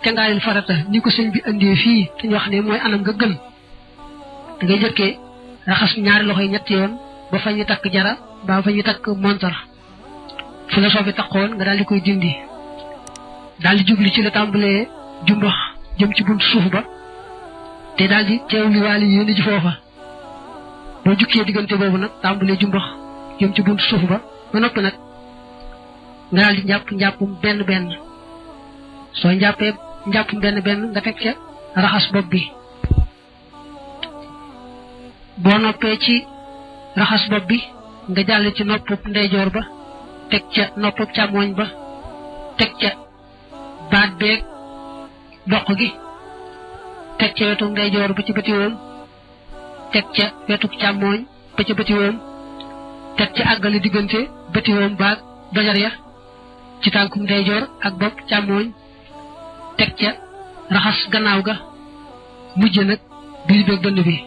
cangaayul farata ni ko sëñ bi andee fii te ñu wax ne mooy anam nga gën da ngay jëkkee raxas ñaari loxo yi ñetti yoon ba fa ñu takk jara ba fa ñu takk montar fu la soofi takkoon nga daal di koy dindi daal di jubli ci la tàmbalee jumbax jëm ci buntu suuf ba te daal di teewli waali yéen ji foofa boo jukkee diggante boobu nag tàmbalee jumbax jëm ci buntu suuf ba noppi nag nga daal di njàppum benn soo njàppee njàppum benn nga teg ca raxas bopp bi boo noppee ci raxas bopp bi nga jàll ci noppub ndeyjoor ba teg ca noppub càmmooñ ba teg ca baat beeg doq gi teg ca wetu ndeyjoor ba ci bëti woom teg ca wetu càmmooñ ba ca bëti woom teg ca àggale diggante bëti woom baag dojar ya ci tànkum ndeyjoor ak bopp càmmooñ teg ca raxas gannaaw ga mujj nag biir beeg dënd bi